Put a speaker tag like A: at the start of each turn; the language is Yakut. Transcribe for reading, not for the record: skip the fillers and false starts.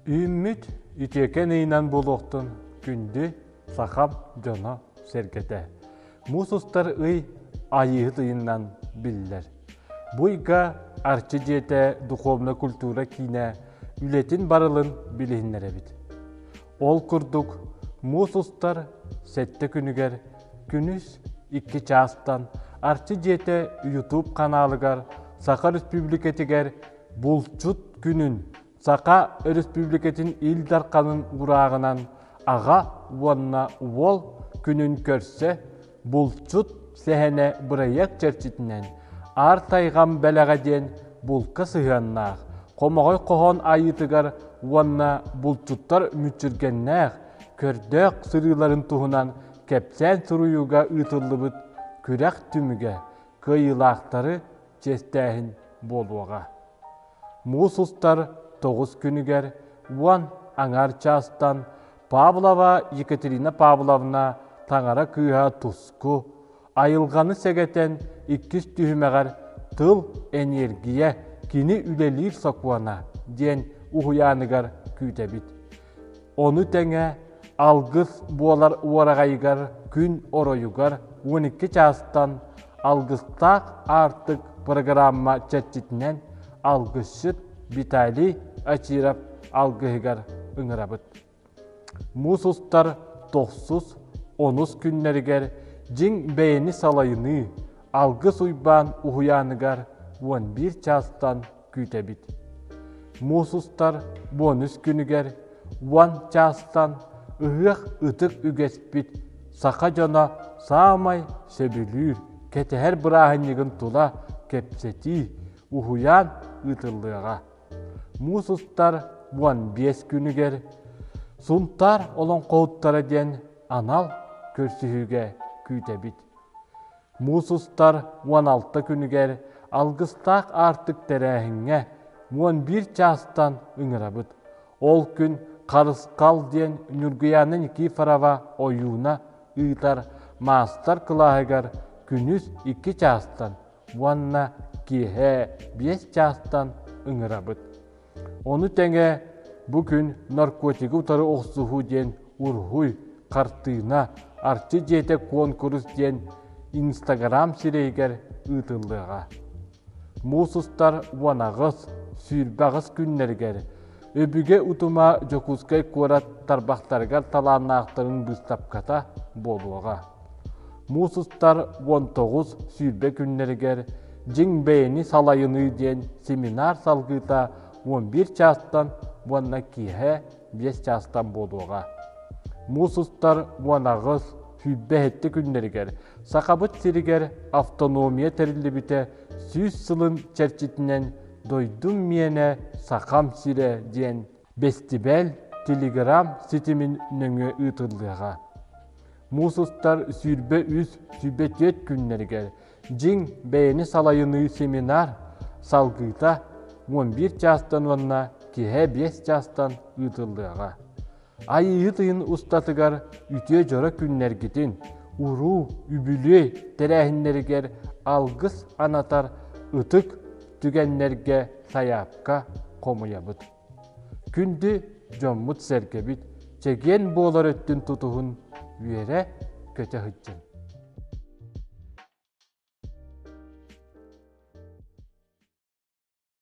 A: Үүммүт үтүөкэн ыйынан буолуохтун күндү сахам дьоно-сэргэтэ. Муус устар ый Айыыһыт ыйынан биллэр. Бу ыйга Арчы дьиэтэ духовная культура киинэ үлэтин барылын билиһиннэрэбит. Ол курдук, муус устар сэттэ күнүгэр күнүс икки чаастан Арчы дьиэтэ YouTube ханаалыгар Саха Республикатыгар Булчут күнүн Саха Өрөспүүбүлүкэтин Ил Дарханын уурааҕынан Аҕа уонна Уол күнүн көрсө Булчут сэһэнэ бырайыак чэрчитинэн Аар тайҕам бэлэҕэ диэн булка сыһыаннаах хомоҕой хоһоон айыытыгар уонна булчуттар мүччүргэннээх, көрдөөх сырыыларын туһунан кэпсээн суруйууга ыытыллыбыт күрэх түмүгэ кыайыылаахтары чиэстээһин буолуоҕа. Муус устар тоҕус күнүгэр уон аҥаар чаастан Павлова Екатерина Павловна таҥара кыыһа Туску айылҕаны сэгэтэн иккис түһүмэҕэр Тыл, эниэргийэ, кини үлэлиир сокуона диэн уһуйааныгар күүтэбит. Ону тэҥэ алгыс буолар уораҕайыгар күн оройугар 12 чаастан Алгыстаах аартык программа чэрчитинэн алгысчыт Виталий Очиров алгыһыгар ыҥырабыт. Муус устар тохсус, онус күннэригэр дьиҥ бэйэни салайыныы Алгыс Уйбаан уһуйааныгар 11 чаастан күүтэбит. Муус устар бонус күнүгэр уон чаастан ыһыах ытык үгэспит саха дьоно саамай сөбүлүүр, кэтэһэр бырааһынньыгын тула кэпсэтии, уһуйаан ыытыллыаҕа. Муус устар 15 күнүгэр Сунтаар олоҥхоһуттара диэн анал көрсүһүүгэ күүтэбит. Муус устар 16 күнүгэр Алгыстаах аартык тэрээһиҥҥэ 11 чаастан ыҥырабыт. Ол күн Харысхал диэн Ньургуйаана Никифорова ойууна ыытар маастар-кылааһыгар күнүс 2 чаастан уонна киэһэ 5 чаастан ыҥырабыт. Ону тэҥэ бу күн наркотигы утары охсуһуу диэн уруһуй, хартыына, Арчы дьиэтэ куонкурус диэн Инстаграм сирэйигэр ыытыллыаҕа. Муус устар 18, 28 күннэригэр Өбүгэ утума Дьокуускай куорат тарбахтарыгар талааннаахтарын быыстапката буолуоҕа. Муус устар 19 сүүрбэ күннэригэр дьиҥ бэйэни салайыныы диэн семинар салгыыта 11 чаастан уонна киэһэ 5 чаастан буолуоҕа. Муус устар 18 сүүрбэ күннэригэр Сахабыт сиригэр автономия тэриллибитэ сүүс сылын чэрчитинэн Дойдум миэнэ Сахам сирэ диэн бэстибээл телеграм ситимин нөҥүө ыытыллыаҕа. Муус устар 23, 24 күннэригэр дьиҥ бэйэни салайыныы семинар салгыыта 11 чаастан уонна киэһэ 5 чаастан ыытыллыаҕа. Айыыһыт ыйын устатыгар үтүө дьоро күннэргитин, уруу, үбүлүөй тэрээһиннэригэр алгыс анатар ытык түгэннэргэ сайаапка хомуйабыт. Күндү дьоммут-сэргэбит чэгиэн буолар өттүн тутуһун үөрэ-көтө сылдьын.